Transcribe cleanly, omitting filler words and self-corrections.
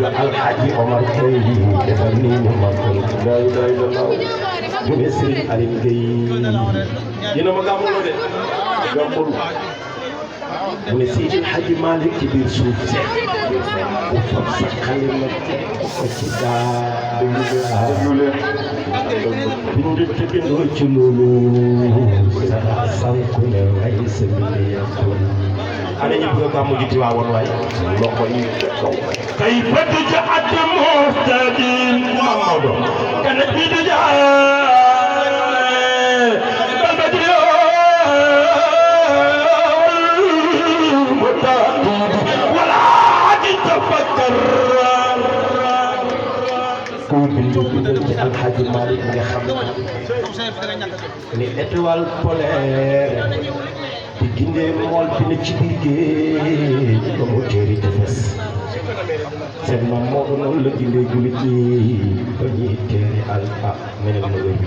Alhaji Omar Gueye defal nii ñu màggal la ilaha illallah ñu ne Serigne Aline Gueye dina ma gàmmul de gàmmul mu ne Seydi Hadji Malick ci biir suuf si bu fab sa xale ma ko ci daa bind te bindoo ci loolu sa sanku ne way sa miliyakoon ana ñu bëgg a gàmmu ji ci waawoon waay loxo yi kaw kay fat ja at mustadin Maodo kana bi du ja kuy bindu ci Alhaji Malick nga xam ni étoile polaire di gindee mool bi ne ci biir géej ba mu teeri tefes seen maam moo noonu la gindee jullit ñi ba ñuy teeri al meneen ma wéy bi